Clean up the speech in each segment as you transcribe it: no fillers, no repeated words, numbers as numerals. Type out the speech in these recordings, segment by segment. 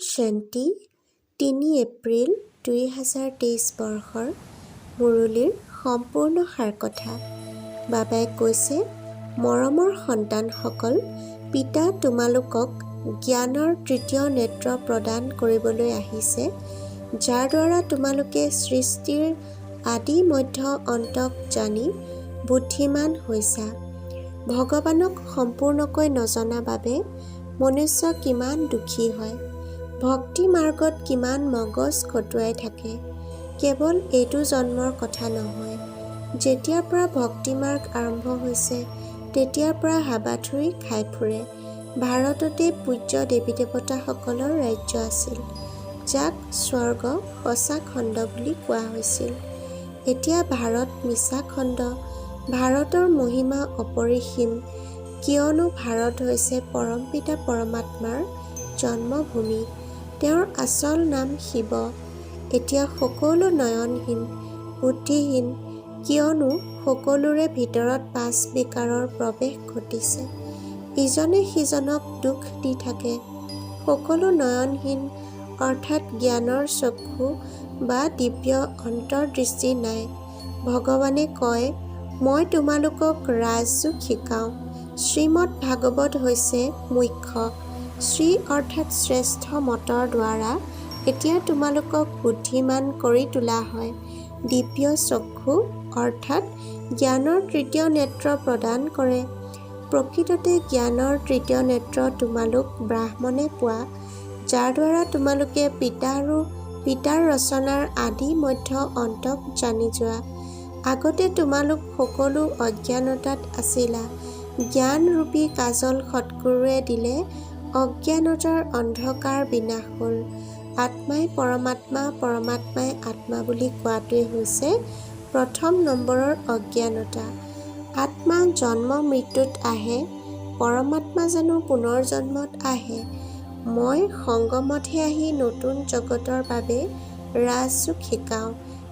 শান্তি। 3 এপ্ৰিল 2023 বৰ্ষৰ মুৰলীৰ সম্পূৰ্ণ সাৰকথা। বাবাই কৈছে, মৰমৰ সন্তানসকল, পিতা তোমালোকক জ্ঞানৰ তৃতীয় নেত্ৰ প্ৰদান কৰিবলৈ আহিছে, যাৰ দ্বাৰা তোমালোকে সৃষ্টিৰ আদি, মধ্য, অন্তক জানি বুদ্ধিমান হৈছা। ভগৱানক সম্পূৰ্ণকৈ নজনা বাবে মনুষ্য কিমান দুখী হয়। ভক্তি মাৰ্গত কিমান মগজ খটুৱাই থাকে। কেৱল এইটো জন্মৰ কথা নহয়, যেতিয়াৰ পৰা ভক্তিমাৰ্গ আৰম্ভ হৈছে তেতিয়াৰ পৰা হাবাথুৰি খাই ফুৰে। ভাৰততেই পূজ্য দেৱী দেৱতাসকলৰ ৰাজ্য আছিল, যাক স্বৰ্গ সঁচা খণ্ড বুলি কোৱা হৈছিল। এতিয়া ভাৰত মিছা খণ্ড। ভাৰতৰ মহিমা অপৰিসীম, কিয়নো ভাৰত হৈছে পৰমপিতা পৰমাত্মাৰ জন্মভূমি। তেওঁৰ আচল নাম শিৱ। এতিয়া সকলো নয়নহীন, বুদ্ধিহীন, কিয়নো সকলোৰে ভিতৰত পাঁচ বিকাৰৰ প্ৰৱেশ ঘটিছে। ইজনে সিজনক দুখ দি থাকে। সকলো নয়নহীন অৰ্থাৎ জ্ঞানৰ চক্ষু বা দিব্য অন্তৰ্দৃষ্টি নাই। ভগৱানে কয়, মই তোমালোকক ৰাজযোগ শিকাওঁ। শ্ৰীমদ ভাগৱত হৈছে মুখ্য। শ্ৰী অৰ্থাৎ শ্ৰেষ্ঠ মতৰ দ্বাৰা এতিয়া তোমালোকক বুদ্ধিমান কৰি তোলা হয়। দিব্য চক্ষু অৰ্থাৎ জ্ঞানৰ তৃতীয় নেত্ৰ প্ৰদান কৰে। প্ৰকৃততে জ্ঞানৰ তৃতীয় নেত্ৰ তোমালোক ব্ৰাহ্মণে পোৱা, যাৰ দ্বাৰা তোমালোকে পিতা আৰু পিতাৰ ৰচনাৰ আদি, মধ্য, অন্তক জানি যোৱা। আগতে তোমালোক সকলো অজ্ঞানতাত আছিলা। জ্ঞান ৰূপী কাজল সৎগুৰুৱে দিলে, অজ্ঞানতাৰ অন্ধকাৰ বিনাশ হ'ল। আত্মাই পৰমাত্মা, পৰমাত্মাই আত্মা বুলি কোৱাটোৱেই হৈছে প্ৰথম নম্বৰৰ অজ্ঞানতা। আত্মা জন্ম মৃত্যুত আহে, পৰমাত্মা জানো পুনৰ জন্মত আহে? মই সংগমতহে আহি নতুন জগতৰ বাবে ৰাজযোগ শিকাওঁ।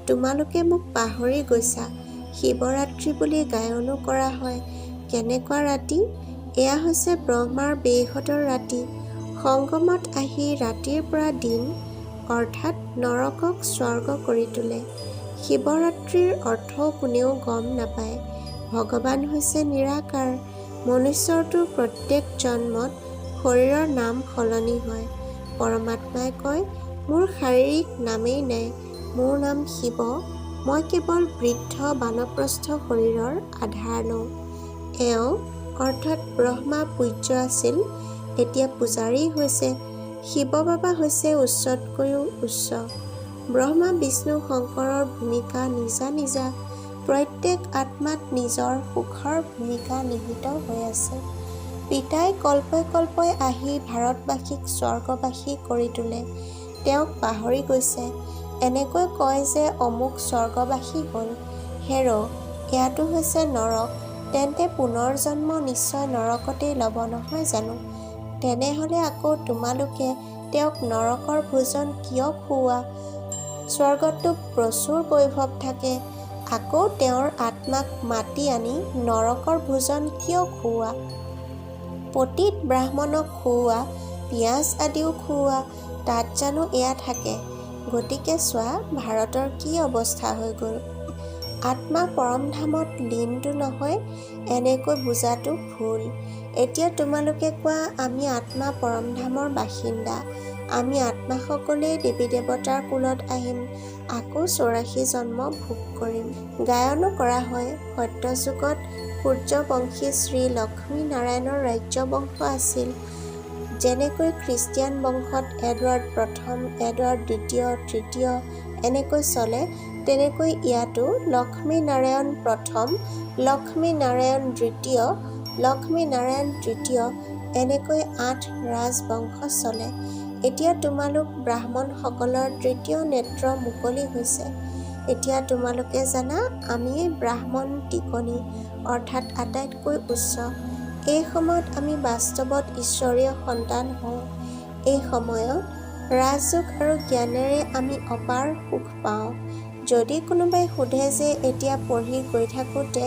তোমালোকে মোক পাহৰি গৈছা। শিৱৰাত্ৰি বুলি গায়নো কৰা হয়। কেনেকুৱা ৰাতি? এয়া হৈছে ব্ৰহ্মাৰ বেহদৰ ৰাতি। সংগমত আহি ৰাতিৰ পৰা দিন অৰ্থাৎ নৰকক স্বৰ্গ কৰি তোলে। শিৱৰাত্ৰিৰ অৰ্থও কোনেও গম নাপায়। ভগৱান হৈছে নিৰাকাৰ। মনুষ্যৰতো প্ৰত্যেক জন্মত শৰীৰৰ নাম সলনি হয়। পৰমাত্মাই কয়, মোৰ শাৰীৰিক নামেই নাই, মোৰ নাম শিৱ। মই কেৱল বৃদ্ধ বানপ্ৰস্থ শৰীৰৰ আধাৰ লওঁ। এওঁ অৰ্থাৎ ব্ৰহ্মা পূজ্য আছিল, এতিয়া পূজাৰী হৈছে। শিৱ বাবা হৈছে উচ্চতকৈও উচ্চ। ব্ৰহ্মা, বিষ্ণু, শংকৰৰ ভূমিকা নিজা নিজা। প্ৰত্যেক আত্মাত নিজৰ সুখৰ ভূমিকা নিহিত হৈ আছে। পিতাই কল্পই কল্পই আহি ভাৰতবাসীক স্বৰ্গবাসী কৰি তোলে। তেওঁক পাহৰি গৈছে। এনেকৈ কয় যে অমুক স্বৰ্গবাসী হ'ল। হেৰৌ, এয়াতো হৈছে নৰক, তেন্তে পুনৰ জন্ম নিশ্চয় নৰকতেই ল'ব নহয় জানো? তেনেহ'লে আকৌ তোমালোকে তেওঁক নৰকৰ ভোজন কিয় খুওৱা? স্বৰ্গততো প্ৰচুৰ বৈভৱ থাকে। আকৌ তেওঁৰ আত্মাক মাতি আনি নৰকৰ ভোজন কিয় খুওৱা? পতিত ব্ৰাহ্মণক খুওৱা, পিঁয়াজ আদিও খুওৱা, তাত জানো এয়া থাকে? গতিকে চোৱা, ভাৰতৰ কি অৱস্থা হৈ গ'ল। আত্মা পৰমধামত লীনতো নহয়, এনেকৈ বুজাটো ভুল। এতিয়া তোমালোকে কোৱা, আমি আত্মা পৰমধামৰ বাসিন্দা। আমি আত্মাসকলেই দেৱী দেৱতাৰ কুলত আহিম, আকৌ 84 জন্ম ভোগ কৰিম। গায়নো কৰা হয়, সত্যযুগত সূৰ্যবংশী শ্ৰী লক্ষ্মী নাৰায়ণৰ ৰাজ্য বংশ আছিল। যেনেকৈ খ্ৰীষ্টিয়ান বংশত এডৱাৰ্ড প্ৰথম, এডৱাৰ্ড দ্বিতীয়, তৃতীয় এনেকৈ চলে, তেনেকৈ ইয়াতো লক্ষ্মী নাৰায়ণ প্ৰথম, লক্ষ্মী নাৰায়ণ দ্বিতীয়, লক্ষ্মী নাৰায়ণ তৃতীয়, এনেকৈ আঠ ৰাজবংশ চলে। এতিয়া তোমালোক ব্ৰাহ্মণসকলৰ তৃতীয় নেত্ৰ মুকলি হৈছে। এতিয়া তোমালোকে জানা, আমিয়েই ব্ৰাহ্মণ টিকনি অৰ্থাৎ আটাইতকৈ উচ্চ। এই সময়ত আমি বাস্তৱত ঈশ্বৰীয় সন্তান হওঁ। এই সময়ত ৰাজযোগ আৰু জ্ঞানেৰে আমি অপাৰ সুখ পাওঁ। যদি কোনোবাই সোধে যে এতিয়া পঢ়ি গৈ থাকোঁতে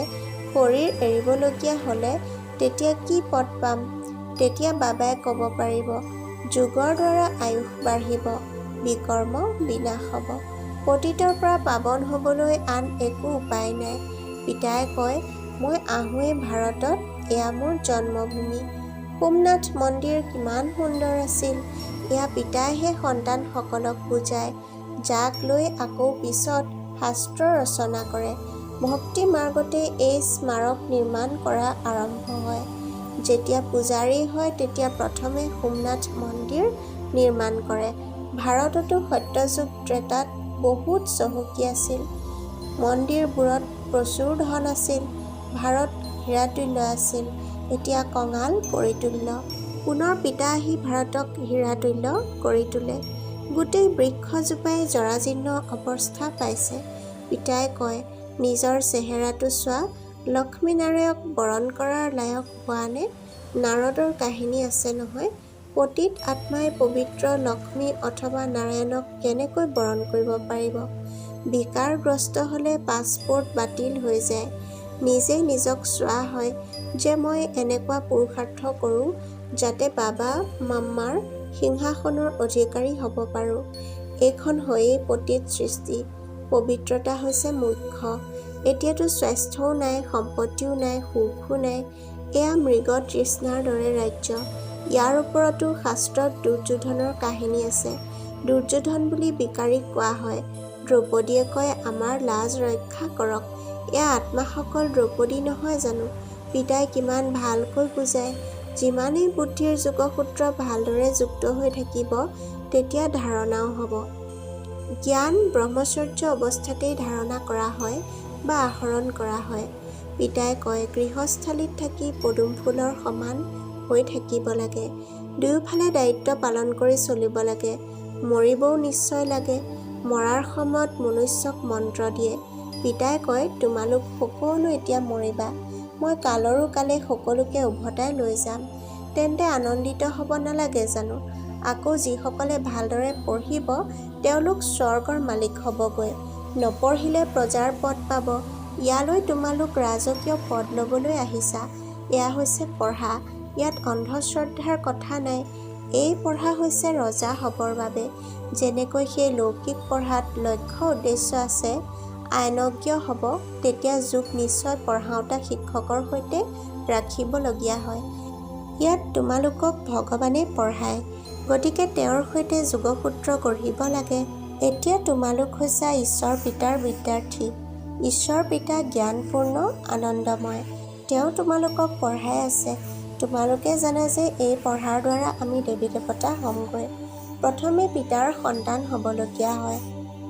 শৰীৰ এৰিবলগীয়া হ'লে তেতিয়া কি পদ পাম? তেতিয়া বাবাই ক'ব পাৰিব, যোগৰ দ্বাৰা আয়ুস বাঢ়িব, বিকৰ্ম বিনাশ হ'ব। পতিতৰ পৰা পাৱন হ'বলৈ আন একো উপায় নাই। পিতাই কয়, মই আহোঁৱেই ভাৰতত, এয়া মোৰ জন্মভূমি। সোমনাথ মন্দিৰ কিমান সুন্দৰ আছিল। এয়া পিতাইহে সন্তানসকলক বুজায়, যাক লৈ আকৌ পিছত শাস্ত্ৰ ৰচনা কৰে। ভক্তি মাৰ্গতে এই স্মাৰক নিৰ্মাণ কৰা আৰম্ভ হয়। যেতিয়া পূজাৰী হয় তেতিয়া প্ৰথমে সোমনাথ মন্দিৰ নিৰ্মাণ কৰে। ভাৰততো সত্যযুগ ত্ৰেতাত বহুত চহকী আছিল। মন্দিৰবোৰত প্ৰচুৰ ধন আছিল। ভাৰত হীৰাতুল্য আছিল, এতিয়া কঙাল পৰিতুল্য। পুনৰ পিতা আহি ভাৰতক হীৰাতুল্য কৰি তোলে। গোটেই বৃক্ষজোপাই জৰাজীৰ্ণ অৱস্থা পাইছে। পিতাই কয়, নিজৰ চেহেৰাটো চোৱা, লক্ষ্মী-নাৰায়ণক বৰণ কৰাৰ লায়ক হোৱানে? নাৰদৰ কাহিনী আছে নহয়। পতিত আত্মাই পবিত্ৰ লক্ষ্মী অথবা নাৰায়ণক কেনেকৈ বৰণ কৰিব পাৰিব? বিকাৰগ্ৰস্ত হ'লে পাছপোৰ্ট বাতিল হৈ যায়। নিজে নিজক চোৱা হয় যে মই এনেকুৱা পুৰুষাৰ্থ কৰোঁ যাতে বাবা মাম্মাৰ সিংহাসনৰ অধিকাৰী হ'ব পাৰোঁ। এইখন হয়েই পতিত সৃষ্টি। পবিত্ৰতা হৈছে মুখ্য। এতিয়াতো স্বাস্থ্যও নাই, সম্পত্তিও নাই, সুখো নাই। এয়া মৃগ তৃষ্ণাৰ দৰে ৰাজ্য। ইয়াৰ ওপৰতো শাস্ত্ৰত দুৰ্যোধনৰ কাহিনী আছে। দুৰ্যোধন বুলি বিকাৰীক কোৱা হয়। দ্ৰৌপদীয়ে কয়, আমাৰ লাজ ৰক্ষা কৰক। এয়া আত্মাসকল দ্ৰৌপদী নহয় জানো? পিতাই কিমান ভালকৈ বুজায়। যিমানেই বুদ্ধিৰ যোগসূত্ৰ ভালদৰে যুক্ত হৈ থাকিব তেতিয়া ধাৰণাও হ'ব। জ্ঞান ব্ৰহ্মচৰ্য অৱস্থাতেই ধাৰণা কৰা হয় বা আহৰণ কৰা হয়। পিতাই কয়, গৃহস্থালীত থাকি পদুম ফুলৰ সমান হৈ থাকিব লাগে। দুয়োফালে দায়িত্ব পালন কৰি চলিব লাগে। মৰিবও নিশ্চয় লাগে। মৰাৰ সময়ত মনুষ্যক মন্ত্ৰ দিয়ে। পিতাই কয়, তোমালোক সকলো এতিয়া মৰিবা। মই কালৰো কালে সকলোকে উভতাই লৈ যাম। তেন্তে আনন্দিত হ'ব নালাগে জানো? আকৌ যিসকলে ভালদৰে পঢ়িব তেওঁলোক স্বৰ্গৰ মালিক হ'বগৈ। নপঢ়িলে প্ৰজাৰ পদ পাব। ইয়ালৈ তোমালোক ৰাজকীয় পদ ল'বলৈ আহিছা। এয়া হৈছে পঢ়া। ইয়াত অন্ধশ্ৰদ্ধাৰ কথা নাই। এই পঢ়া হৈছে ৰজা হ'বৰ বাবে। যেনেকৈ সেই লৌকিক পঢ়াত লক্ষ্য উদ্দেশ্য আছে, আইনজ্ঞ হ'ব, তেতিয়া যোগ নিশ্চয় পঢ়াওঁতা শিক্ষকৰ সৈতে ৰাখিবলগীয়া হয়। ইয়াত তোমালোকক ভগৱানে পঢ়ায়, গতিকে তেওঁৰ সৈতে যোগসূত্ৰ গঢ়িব লাগে। এতিয়া তোমালোক হৈছা ঈশ্বৰ পিতাৰ বিদ্যাৰ্থী। ঈশ্বৰ পিতা জ্ঞানপূৰ্ণ, আনন্দময়। তেওঁ তোমালোকক পঢ়াই আছে। তোমালোকে জানা যে এই পঢ়াৰ দ্বাৰা আমি দেৱী-দেৱতা হ'মগৈ। প্ৰথমে পিতাৰ সন্তান হ'বলগীয়া হয়।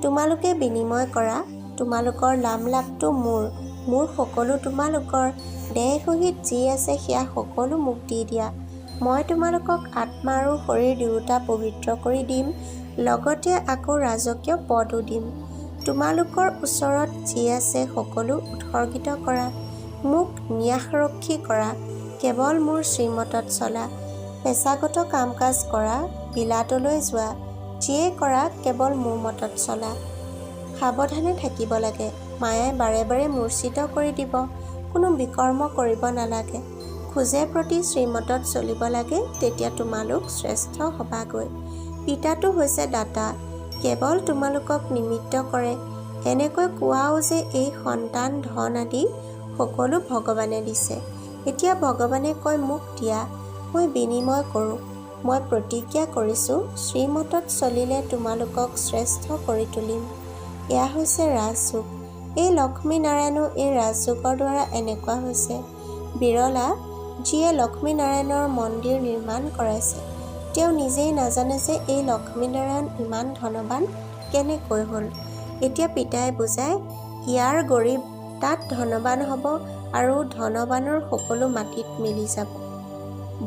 তোমালোকে বিনিময় কৰা, তোমালোকৰ লাম-লাকটো মোৰ, মোৰ সকলো তোমালোকৰ। দেহ সহিত যি আছে সেয়া সকলো মোক দি দিয়া। মই তোমালোকক আত্মা আৰু শৰীৰ দুয়োটা পবিত্ৰ কৰি দিম, লগতে আকৌ ৰাজকীয় পদো দিম। তোমালোকৰ ওচৰত যি আছে সকলো উৎসৰ্গিত কৰা। মোক ন্যাসৰক্ষী কৰা, কেৱল মোৰ শ্ৰীমতত চলা। পেচাগত কাম-কাজ কৰা, বিলাতলৈ যোৱা, যিয়েই কৰা কেৱল মোৰ মতত চলা। সাৱধানে থাকিব লাগে। মায়াই বাৰে বাৰে মূৰ্ছিত কৰি দিব। কোনো বিকৰ্ম কৰিব নালাগে। খোজে প্ৰতি শ্ৰীমতত চলিব লাগে, তেতিয়া তোমালোক শ্ৰেষ্ঠ হ'বাগৈ। পিতাটো হৈছে দাতা, কেৱল তোমালোকক নিমিত্ত কৰে। এনেকৈ কোৱাও যে এই সন্তান, ধন আদি সকলো ভগৱানে দিছে। এতিয়া ভগৱানে কয়, মোক দিয়া, মই বিনিময় কৰোঁ। মই প্ৰতিজ্ঞা কৰিছোঁ, শ্ৰীমতত চলিলে তোমালোকক শ্ৰেষ্ঠ কৰি তুলিম। এয়া হৈছে ৰাজযোগ। এই লক্ষ্মী-নাৰায়ণো এই ৰাজযোগৰ দ্বাৰা এনেকুৱা হৈছে। বিৰলা, যিয়ে লক্ষ্মী-নাৰায়ণৰ মন্দিৰ নিৰ্মাণ কৰাইছে, তেওঁ নিজেই নাজানে যে এই লক্ষ্মী-নাৰায়ণ ইমান ধনৱান কেনেকৈ হ'ল। এতিয়া পিতাই বুজায়, ইয়াৰ গৰীব তাত ধনৱান হ'ব আৰু ধনৱানৰ সকলো মাটিত মিলি যাব।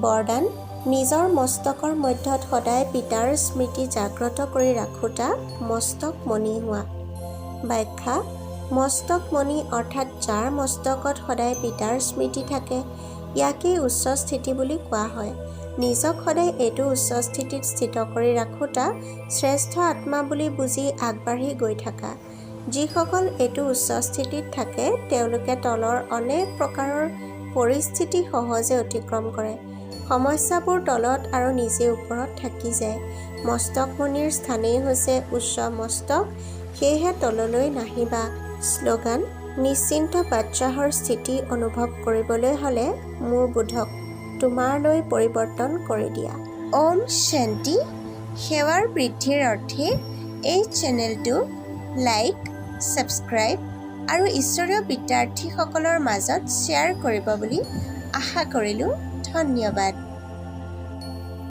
বৰদান, নিজৰ মস্তকৰ মধ্যত সদায় পিতাৰ স্মৃতি জাগ্ৰত কৰি ৰাখোঁতা মস্তক মণি হোৱা। ব্যাখ্যা, মস্তক মণি অৰ্থাৎ যাৰ মস্তকত সদায় পিতাৰ স্মৃতি থাকে, ইয়াকেই উচ্চ স্থিতি বুলি কোৱা হয়। নিজক সদায় এইটো উচ্চ স্থিতিত স্থিত কৰি ৰাখোঁতা শ্ৰেষ্ঠ আত্মা বুলি বুজি আগবাঢ়ি গৈ থাকা। যিসকল এইটো উচ্চ স্থিতিত থাকে তেওঁলোকে তলৰ অনেক প্ৰকাৰৰ পৰিস্থিতি সহজে অতিক্ৰম কৰে। সমস্যাবোৰ তলত আৰু নিজে ওপৰত থাকি যায়। মস্তকমণিৰ স্থানেই হৈছে উচ্চ মস্তক, সেয়েহে তললৈ নাহিবা। শ্লোগান, নিশ্চিন্ত বাদশ্বাহৰ স্থিতি অনুভৱ কৰিবলৈ হ'লে মোৰ বোধক তোমাৰলৈ পৰিৱৰ্তন কৰি দিয়া। ওম শান্তি। সেৱাৰ বৃদ্ধিৰ অৰ্থে এই চেনেলটো লাইক, ছাবস্ক্ৰাইব আৰু ঈশ্বৰীয় বিদ্যাৰ্থীসকলৰ মাজত শ্বেয়াৰ কৰিব বুলি আশা কৰিলোঁ। ধন্যবাদ।